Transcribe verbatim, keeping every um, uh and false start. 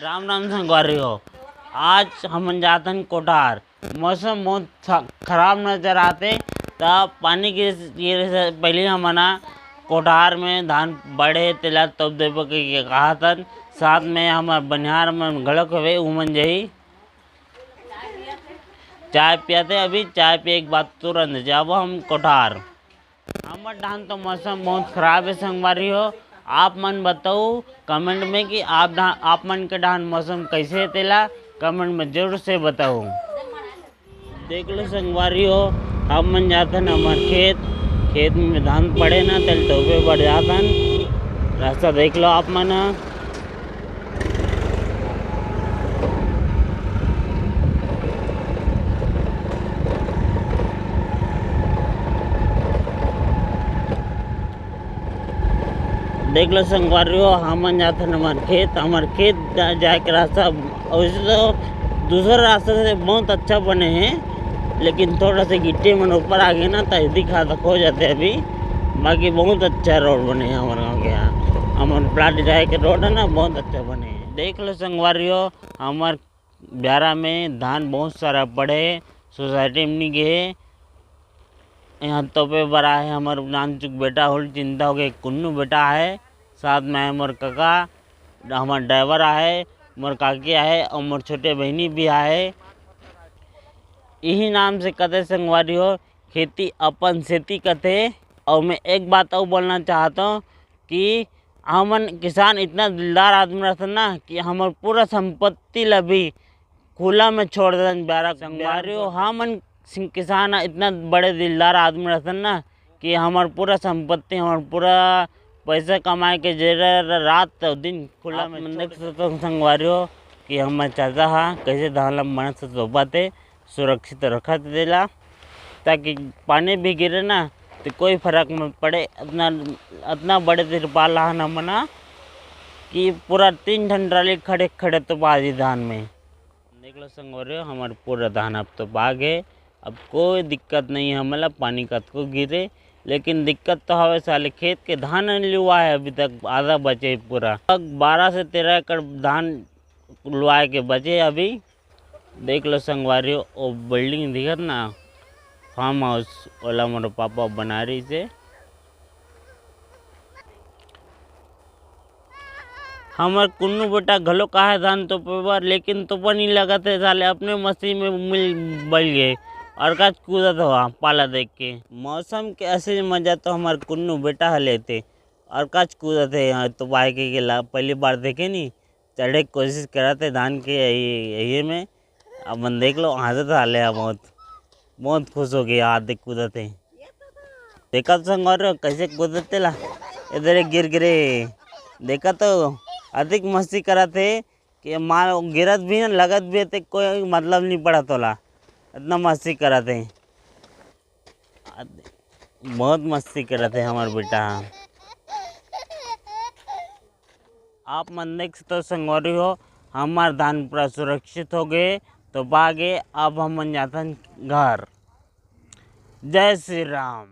राम राम संगवारी हो, आज हमन जाथन कोठार। मौसम बहुत ख-, खराब नजर आथे, त पानी गिरे, गिरे से पहले हमन ह कोठार में धान बड़े तेला तोप देबो के, के कहाथन। साथ में हमर बनिहार मन घलोक हवे, उमन जही चाय पियाथे। अभी चाय पिए के बाद तुरंत जाबो हम कोठार। हमर डहान तो मौसम बहुत खराब है संगवारी हो। आप मन बताओ कमेंट में कि आप डहा-, आप मन के डहान मौसम कैसे है तेला कमेंट में जरूर से बताओ। देख लो संगवारी हो, हम मन जाथन हमर खेत, खेत में धान पड़े ना, तेल टोपे बर जाथन। रास्ता देख लो आप मन ह। देख लो संगवारी हो, हमन जाथन हमर खेत, हमर खेत जा-, जाए के रास्ता वैसे तो दूसरा रास्ता से बहुत अच्छा बने हे, लेकिन थोड़ा सा गिट्टी मन ऊपर आ गए ना, तो दिखा तक हो जाते अभी। बाकी बहुत अच्छा रोड बने हे हमर गाँव के यहाँ, हमर प्लाट जाए के रोड है ना, बहुत अच्छा बने हे। देख लो संगवारी हो, हमर ब्यारा में धान बहुत सारा पड़े हे, सोसाइटी में नहीं गए। यहाँ तोपे बर आए हे हमर नानचुक बेटा होल, चिंता हो गए, कुन्नू बेटा है, साथ में है मोर काका, हमर ड्राइवर आहे, मोर काकी आहे और मोर छोटे बहिनी भी आहे। यही नाम से कथे संगवारी हो, खेती अपन सेती कथे। और मैं एक बात और बोलना चाहता हूँ कि हमन किसान इतना दिलदार आदमी रहथन ना कि हमर पूरा संपत्ति ला भी खुला में छोड़ देथन। ब्यारा संगवारी हो, हमन सिंह किसान इतना बड़े दिलदार आदमी रहथन ना कि हमर पूरा संपत्ति, हमर पूरा पैसा कमाए के जे र-, र-, रात और दिन खुला आप में मन छोड़ देख सकथन संगवारी हो कि हमर चाचा हा कैसे धान ला मन से तोपत हे, सुरक्षित रखत हे तेला, ताकि पानी भी गिरे ना तो कोई फर्क मत पड़े। इतना, इतना बड़े तिरपाल हन हमन ह कि पूरा तीन ठन ट्राली खड़े खड़े तोपा दी धान में। देख लो संगवारी हो, हमर पूरा धान अब तोपा गे। अब कोई दिक्कत नहीं है हमन ला, पानी कतको गिरे, लेकिन दिक्कत तो हवे साले खेत के धान नहीं लुआ है, अभी तक आधा बचे हे पूरा। अब बारह से तेरह एकड़ धान लुआए के बचे हे अभी। देख लो संगवारी हो, वो बिल्डिंग दिखत ना, फार्म हाउस, ओला मोर पापा बना रही से। हमर कुन्नू बेटा घलो काहे धान तोपे बर, लेकिन तोपा नहीं लगत है साले, अपने मस्ती में मिल बल गए और काच कूदत हवा पाला देख के। मौसम के असली मजा तो हमर कुन्नू बेटा ह लेते और काच कूदत है यहाँ तोपाए के गेला। पहली बार देखे नहीं, चढ़े के कोशिश करत हे धान के यही, यही में। अपन देख लो, हंसत साले ह बहुत, बहुत खुश हो गया, हाथ देख कूदत हे। देखा तो संगवारी हो, कैसे कूदत तेला, इधर एक गिर गिरे। देखा तो अधिक मस्ती करत हे कि मार गिरत भी न, लगत भी हे, ते कोई मतलब नहीं पड़त ओला, इतना मस्ती करत हे। बहुत मस्ती करत हे हमर बेटा ह। आप मन देख सकते हो संगवारी हो, हमार धान पूरा सुरक्षित हो गए, तो बागे अब हमन जाथन घर। जय श्री राम।